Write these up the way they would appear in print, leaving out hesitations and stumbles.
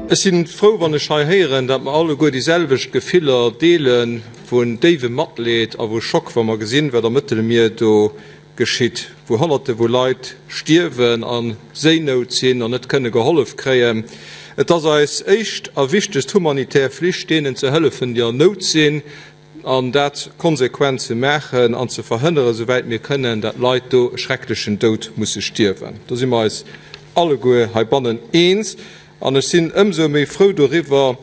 Ech si frou, wann ech hei héieren, datt mer alleguer déi selwecht Gefiller deele vun déiwem Matleed a vu Schock, wa mer gesinn, wat am Mëttelmier do geschitt, wou Honnerte vu Leit stierwen a Séinout sinn an net kënne gehollef kréien. Et ass eis éischt a wichtegst humanitär Flicht, deenen ze hëllefen, déi an Nout sinn, an dat konsequent ze maachen an ze verhënneren, souwäit mir kënnen, dat Leit do e schrecklechen Doud musse stierwen. Do si mer eis alleguer heibannen eens. An ech sinn ëmsou méi frou doriwwer,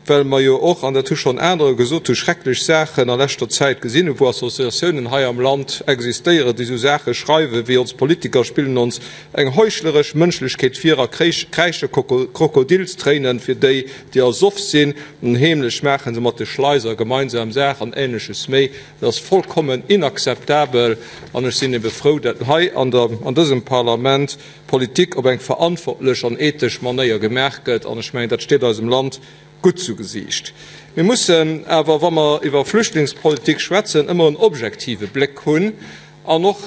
well mer jo och, an dat hu schonn anerer gesot, hu schrecklech Saachen a leschter Zäit gesinn hunn, wou Associatiounen hei am Land existéieren, déi esou Saache schreiwen, wéi ons Politiker spillen ons eng heuchleresch Mënschlechkeet vir a kräische Krokodilstréinen fir déi, déi ersoff sinn, an heemlech maache se mat de Schleiser gemeinsam Saach an Ähnleches méi. Dat ass vollkommen inakzeptabel an ech sinn ebe frou, dat hei an dësem Parlament Politik op eng verantwortlech an ethesch Manéier gemaach gëtt, an ech mengen, dat steet eisem Land gutt zu Gesiicht. Mir mussen awer, wa mer iwwer Flüchtlingspolitik schwätzen, ëmmer en objektive Bléck hunn an och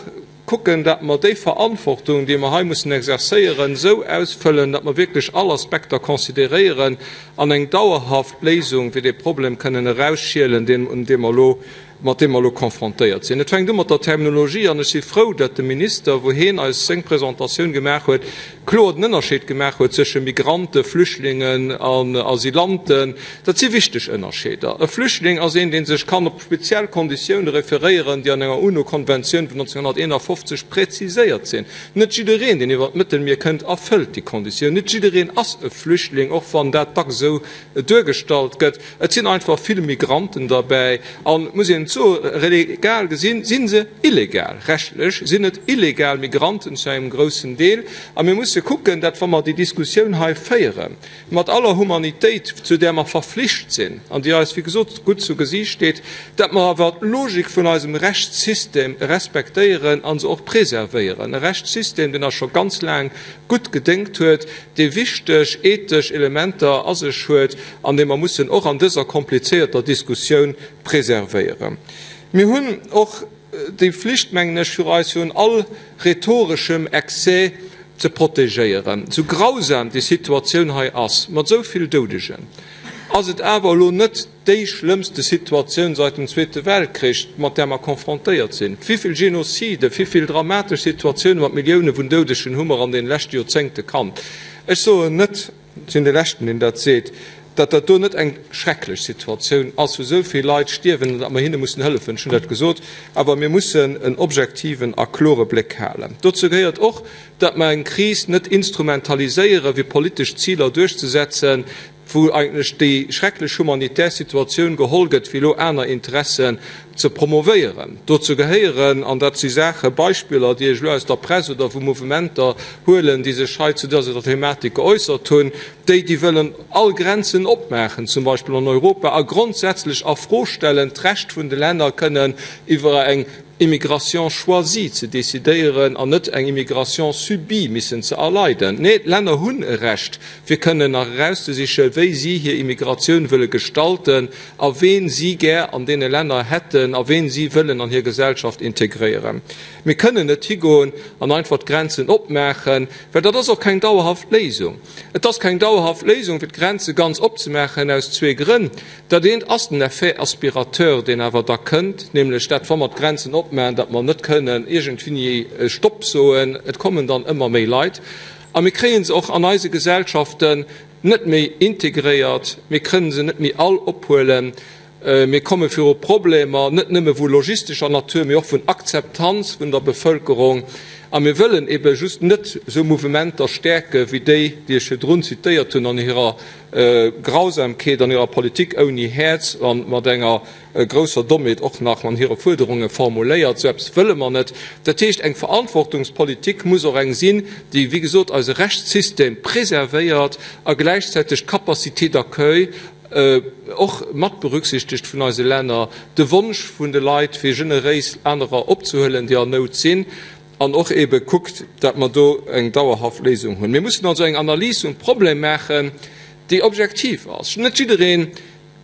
kucken, dat mer déi Verantwortung, déi mer hei mussen exercéieren, esou ausfëllen, dat mer wierklech all Aspekter consideréieren an eng dauerhaft Léisung fir dee Problem kënnen erausschielen, deen, un deem mer elo mat deem mer elo confrontéiert sinn. Et fänkt u mat der Terminologie, an ech si frou, datt de Minister, wou heen eis seng Presentatioun gemaach huet, kloer den Ënnerscheed gemaach huet zwësche Migranten, Flüchtlingen an Asylanten. Dat si wichteg Ënnerscheeder. E Flüchtling ass een, dee sech kann op speziell Konditioune referéieren, déi an enger UNO-Konventioun vun 1951 präziséiert sinn. Net jiddereen, deen iwwer d'Mëttelmier kënnt, erfëllt déi Konditioun. Net jiddereen ass e Flüchtling, och wann dat dacks esou duergestallt gëtt. Et sinn einfach vill Migranten derbäi an, muss een soen, legal gesinn si se illegal, rechtlech sinn et illegal Migranten zu engem groussen Deel. A mir musse kucken, dat wa mer déi Diskussioun hei féieren, mat aller Humanitéit, zu där mer verflicht sinn an déi eis, wéi gesot, gutt zu Gesiicht steet, dat mer awer d'Logik vun eisem Rechtssystem respektéieren a se och preservéieren, e Rechtssystem, deen eis scho ganz laang gutt gedéngt huet, dee wichteg ethesch Elementer a sech huet an dee mer mussen och an dëser komplizierter Diskussioun preservéieren. Mir hunn och déi Flicht, mengen ech, fir eis virun all rhetoreschem Excès ze protegéieren. Sou grausam déi Situatioun hei ass, mat esou vill Doudegen, ass et awer elo net déi schlëmmste Situatioun seit dem Zweete Weltkrich, mat där mer confrontéiert sinn. Wivill Genozide, wivill dramatesch Situatioune mat Millioune vun Doudegen hu mer an deene leschte Joerzéngte kannt? Ech soen net, ech sinn dee Leschten, deen dat seet, datt dat do net eng schrecklech Situatioun ass, wou esou vill Leit stierwen an datt mer hinne mussen hëllefen. Ech hunn dat gesot. Awer mir mussen en objektiven a klore Bléck halen. Dozou gehéiert och, datt mer eng Kris net instrumentaliséieren, fir politesch Ziler duerchzesetzen, wou eigentlech déi schrecklech humanitär Situatioun geholl gëtt, fir elo aner Interessen ze promovéieren. Dozou gehéieren, an dat si Saachen, Beispiller, déi ech elo aus der Press oder vu Mouvementer huelen, déi sech hei zu dëser Thematik geäussert hunn, déi, déi wëllen all Grenzen opmaachen, zum Beispill an Europa, a grondsätzlech a Fro stellen, d'Recht vun de Länner kënnen iwwer eng Immigration choisie ze decidéieren an net eng Immigration subie missen ze erleiden. Nee, d'Länner hunn e Recht, fir kënnen nach erauszesichen, wéi si hir Immigratioun wëlle gestalten a ween si gär an deene Länner hätten a ween si wëllen an hir Gesellschaft integréieren. Mir kënnen net higoen an einfach d'Grenzen opmaachen, well dat ass och keng dauerhaft Léisung. Et ass keng dauerhaft Léisung, fir d'Grenze ganz opzemaachen, aus zwee Grënn. Dat eent ass den Effet aspirateur, deen awer da kënnt, nämlech dat, wa mer d'Grenzen opmaachen, datt mer net kënnen iergendwéini Stopp soen. Et kommen dann ëmmer méi Leit a mir kréie se och an eise Gesellschaften net méi integréiert, mir kënnen se net méi all ophuelen. Mir komme viru Problemer, net nëmme vu logistescher Natur, mee och vun Akzeptanz vun der Bevëlkerung. A mir wëllen ebe just net esou Mouvementer stäerke wéi déi, déi ech virdrun zitéiert hunn an hirer Grausamkeet an hirer Politik ouni Häerz a mat enger grousser Dommheet och nach an hire Fuerderunge formuléiert. Esou eppes wëlle mer net. Dat heescht, eng Verantwortungspolitik muss och eng sinn, déi, wéi gesot, eise Rechtssystem preservéiert a gläichzäiteg d'Capacité d'accueil och mat berücksichtegt vun eise Länner, de Wonsch vun de Leit, fir generéis anerer opzehuelen, déi an Nout sinn. An och eebe kuckt, datt mer do eng dauerhaft Léisung hunn. Mir mussen also eng Analys vum Problem maachen, déi objektiv ass. Net jiddereen,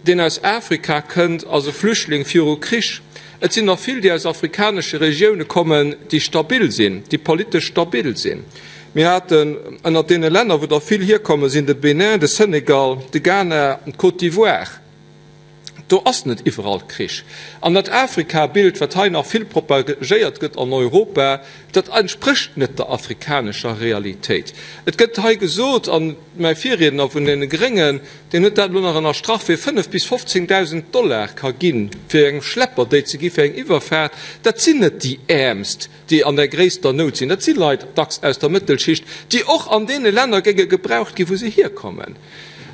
deen aus Afrika kënnt, ass e Flüchtling viru Krich. Et sinn der vill, déi aus afrikanesche Regioune kommen, déi stabil sinn, déi politesch stabil sinn. Mir haten ënnert deene Länner, wou der vill hierkommen, sinn de Bénin, de Senegal, de Ghana an d'Côte d'Ivoire. Do ass net iwwerall Krich. An dat Afrika-Bild, wat hei nach vill propagéiert gëtt an Europa, dat entsprécht net der afrikanescher Realitéit. Et gëtt hei gesot, a mäi Virriedner vun deene Gréngen, deen huet dat elo nach ënnerstrach, fir 5 bis 15.000 Dollar ka ginn, fir engem Schlepper déi ze gi fir eng Iwwerfaart, dat sinn net déi Äermst, déi an der gréisster Nout sinn, dat si Leit dacks aus der Mëttelschicht, déi och an deene Länner géinge gebraucht ginn, wou se hierkommen.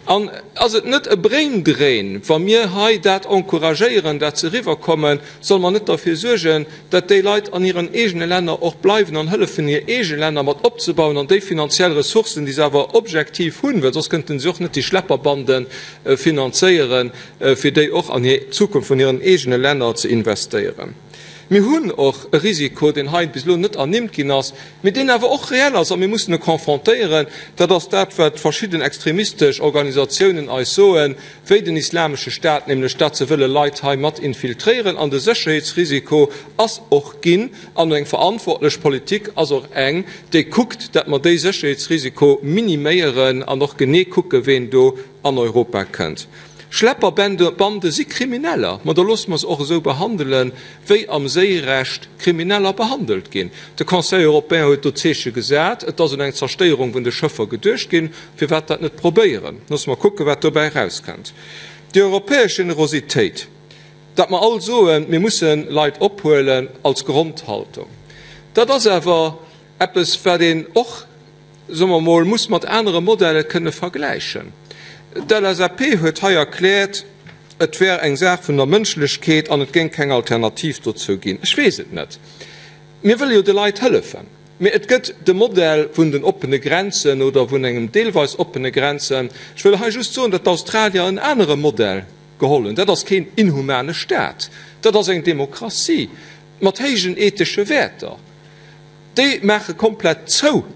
An ass et net e Braindrain, wa mir hei dat encouragéieren, dat se eriwwerkommen? Solle mer net derfir suergen, dat déi Leit an hiren eegene Länner och bleiwen an hëllefen, hir eege Länner mat opzebauen an déi finanziell Ressourcen, déi se awer objektiv hunn, well soss kënnten se och net déi Schlepperbande finanzéieren, fir déi och an hir Zukunft vun hiren eegene Länner ze investéieren? Mir hunn och e Risiko, deen hei bis elo net ernimmt ginn ass, mee deen awer och reell ass a mir mussen e confrontéieren, dat ass dat, wat verschidden extremistesch Organisatiounen eis soen, wéi den Islamesche Staat, nämlech dat se wëlle Leit hei mat infiltréieren. An de Sécherheetsrisiko ass och ginn. An eng verantwortlech Politik ass och eng, déi kuckt, dat mer déi Sécherheetsrisiko miniméieren an och genee kucke ween do an Europa kënnt. Schlepperbande si Krimineller, ma da loosse mer se och esou behandelen, wéi am Séirecht Krimineller behandelt ginn. De Conseil européen huet do Zeeche gesat, et ass un eng Zerstéierung vun de Schëffer geduecht ginn. Firwat dat net probéieren? Loosse mer kucken, wat dobäi erauskënnt. Déi europäesch Generositéit, dat mer all soen, mir musse Leit ophuelen als Grondhaltung, dat ass awer eppes, wat een och, soe mer emol, muss mat anere Modelle kënne vergläichen. D'LSAP huet hei erkläert, et wär eng Saach vun der Mënschlechkeet an et géing keng Alternativ dozou ginn. Ech weess et net. Mir wëlle jo de Leit hëllefen. Mee et gëtt de Modell vun den oppene Grenzen oder vun engem deelweis oppene Grenzen. Ech wëll hei just soen, datt d'Australier en anere Modell geholl hunn. Dat ass keen inhumane Staat. Dat ass eng Demokratie mat héijen ethesche Wäerter. Déi maache komplett zou,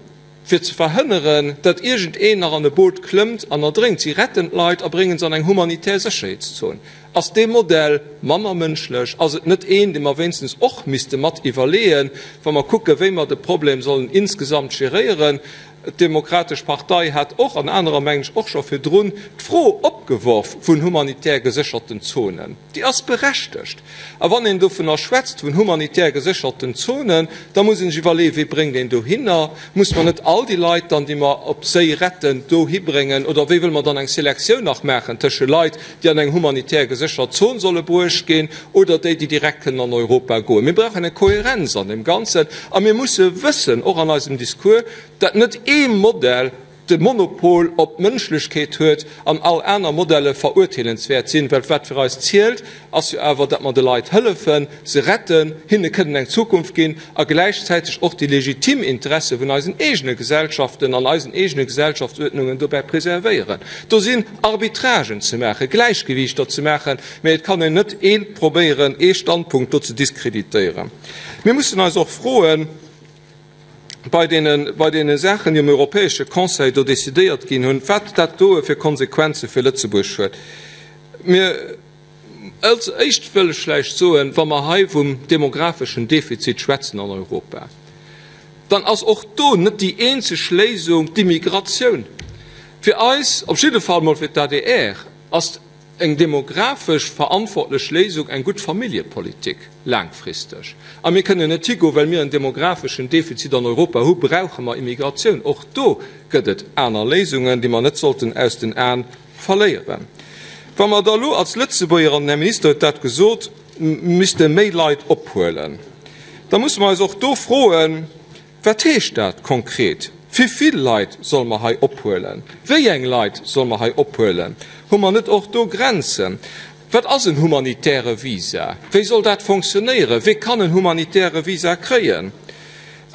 fir ze verhënneren, datt iergendeen nach an e Boot klëmmt an erdrénkt. Si retten d'Leit a bréngen se an eng humanitär Sécherheetszon. Ass dee Modell manner mënschlech? Ass et net een, dee mer wéinstens och misste mat iwwerleeën, wa mer kucken, wéi mer de Problem sollen insgesamt geréieren? D'Demokratesch Partei hat och, an anerer mengen ech och scho virdrun, d'Fro opgeworf vun humanitär gesécherten Zonen. Déi ass berechtegt. A wann een dovunner schwätzt, vun humanitär gesécherten Zonen, da muss een sech iwwerleeën, Wee bréngt een dohinner? Muss mer net all déi Leit dann, déi mer op Séi retten, dohi bréngen? Oder wéi wëlle mer dann eng Selektioun nach maachen tësche Leit, déi an eng humanitär geséchert Zon solle bruecht ginn, oder déi, déi direkt kënnen an Europa goen? Mir brauchen eng Kohärenz an deem Ganzen. A mir musse wëssen, och an eisem Discours, datt net ee Modell de Monopol op d'Mënschlechkeet huet an all aner Modelle verurteelenswäert sinn, well wat fir eis zielt, ass jo awer, datt mer de Leit hëllefen, se retten, hinne kënnen eng Zukunft ginn a gläichzäiteg och déi legitim Interesse vun eisen eegene Gesellschaften an eisen eegene Gesellschaftsuerdnungen dobäi preservéieren. Do sinn Arbitragen ze maachen, Gläichgewiichter ze maachen, mä et kann een net ee probéieren, ee Standpunkt do ze diskreditéieren. Mir mussen eis och froen, bei deene, bei deene Saachen, déi um Europäesche Conseil do decidéiert ginn hunn, wat dat doe fir Konsequenze fir Lëtzebuerg huet. Mir, als éischt wëll ech vläicht soen, wa mer hei vum demographeschen Defizit schwätzen an Europa, dann ass och do net déi eenzeg Léisung d'Immigratioun. Fir eis, op jidde Fall mol fir d'ADR, ass Eng demographesch verantwortlech Léisung, eng gutt Familljepolitik laangfristeg. A mir kënnen net higoen, well mir en demographeschen Defizit an Europa hu brauche mer Immigratioun. Och do gëtt et aner Léisungen, déi mer net sollten aus den Aen verléieren. Wa mer da elo als Lëtzebuerger, an den Här Minister huet dat gesot, misste méi Leit ophuelen, da musse mer eis och do froen, Wat heescht dat konkret? Wivill Leit solle mer hei ophuelen? Wéi eng Leit solle mer hei ophuelen? Hu mer net och do Grenzen? Wat ass en humanitäre Visa? Wéi soll dat fonctionnéieren? Wie kann en humanitäre Visa kréien?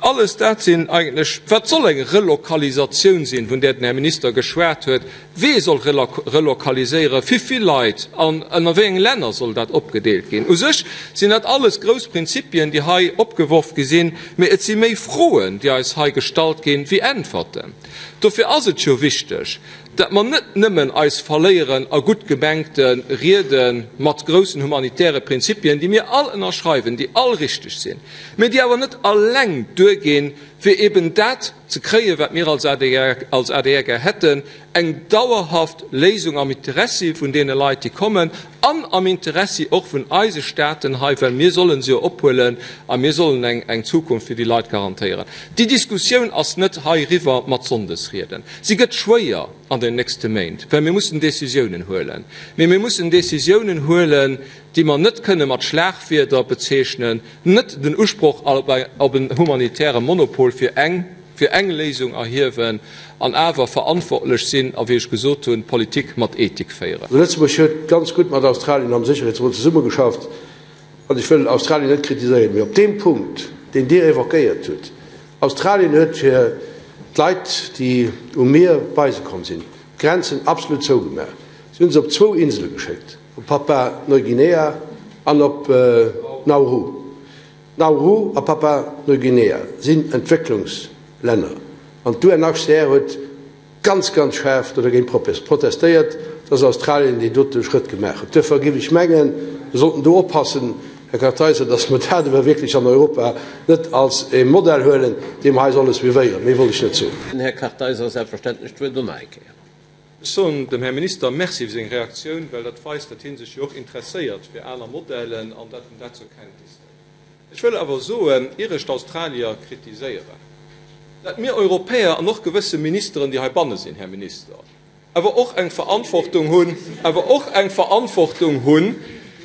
Alles dat sinn eigentlech, wat soll eng Relokalisatioun sinn, vun där den Här Minister geschwat huet? Wee soll relokaliséieren, wivill Leit an ënner wéi enge Länner soll dat opgedeelt ginn? U sech sinn dat alles grouss Prinzipien, déi hei opgeworf gi sinn, mee et si méi Froen, déi eis hei gestallt ginn, wéi Äntwerten. Dofir ass et jo wichteg, dat mer net nëmmen eis verléieren a gutt gemengte Riede mat groussen humanitäre Prinzipien, déi mir all ënnerschreiwen, déi all richteg sinn, mee déi awer net alleng duerginn, fir eben dat. ze kréien, wat mir als adr, als adr gär hätten, eng dauerhaft Léisung am Interessi vun deene Leit, déi kommen, an am Interessi och vun eise Staten hei, well mir solle se jo ophuelen a mir sollen eng, eng Zukunft fir déi Leit garantéieren. Déi Diskussioun ass net heiriwwer mat Sonndesrieden. Si gëtt schwéier an den nächste Méint, well mir mussen Décisiounen huelen. Mee mir mussen Décisiounen huelen, déi mer net kënne mat Schlagwierder bezeechnen, net den Usproch op en humanitäre Monopol fir eng fir eng Léisung erhiewen an awer verantwortlech sinn a, wéi ech gesot hunn, Politik mat Ethik féieren. Lëtzebuerg huet ganz gutt mat Australien am Sécherheetsrot zesummegeschafft an ech wëll Australien net kritiséieren, mee op deem Punkt, deen Dir évoquéiert hutt, Australien huet fir d'Leit, déi um Mier bei se komm sinn, d'Grenzen absolut zougemaach. Si hunn se op zwou Insele geschéckt. Op Papua Neuguinea an op Nauru. Nauru a Papua Neuguinea sinn Entwécklungslänner an d'UNHCR huet ganz, ganz schaarf do dergéint protestéiert, dass Australien deen dote Schrëtt gemaach huet. Duerfir géif ech mengen, mir sollten do oppassen, Här Kartheiser, dass mer dat awer wierklech an Europa net als e Modell huelen, dee mer hei solle suivéieren. Méi wollt ech net soen. Den Här Kartheiser selbstverständlech d'Wuert och nach eng Kéier. Ech soen dem Här Minister Merci fir seng Reaktioun, well dat weist, datt hie sech jo och interesséiert fir aner Modellen an datt en dat zur Kenntnis hëlt. Ech wëll awer soen, ier ech d'Australier kritiséieren, datt mir Europäer an och gewësse Ministeren, déi heibanne sinn, Här Minister, awer och eng Verantwortung hunn, awer och eng Verantwortung hunn,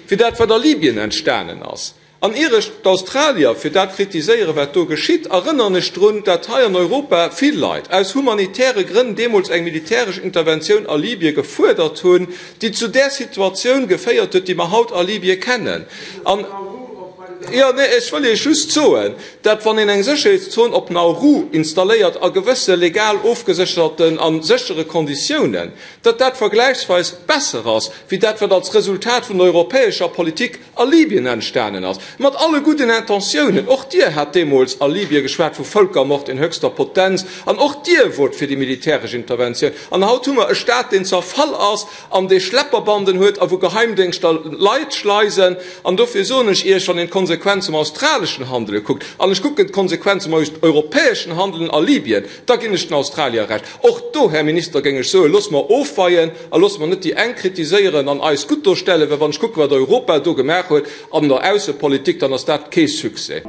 fir dat, wat a Libyen entstanen ass. An ier ech d'Australier fir dat kritiséieren, wat do geschitt, erënnern ech drun, dat hei an Europa vill Leit aus humanitäre Grënn deemools eng militäresch Interventioun a Libye gefuerdert hunn, déi zu där Situatioun geféiert huet, déi mer haut a Libye kennen. An, jo, nee, ech wëll Iech just soen, dat wann een eng Sécherheetszon op Nauru installéiert a gewësse legal ofgesécherten a séchere Konditiounen, dat dat vergläichsweis besser ass wéi dat, wat als Resultat vun der europäescher Politik a Libyen entstanen ass, mat alle gudden Intentiounen. Och Dir hat deemools a Libyen geschwat vu Völkermord in höchster Potenz an och Dir wot fir déi militäresch Interventioun. An haut hu mer e Staat, deen zerfall ass an dee Schlepperbanden huet a wou Geheimdéngschter Leit schleisen. An dofir soen ech Iech, wann een d'Konsequenz vum australeschen Handele kuckt, an ech kucken d'Konsequenz vum europäeschen Handelen a Libyen, da ginn ech den Australier Recht. Och do, Här Minister, géing ech soen, loosse mer ofweien a loosse mer net déi eng kritiséieren an eis gutt dostellen, well wann ech kucken, wat Europa do gemaach huet an der Aussepolitik, dann ass dat kee Succès.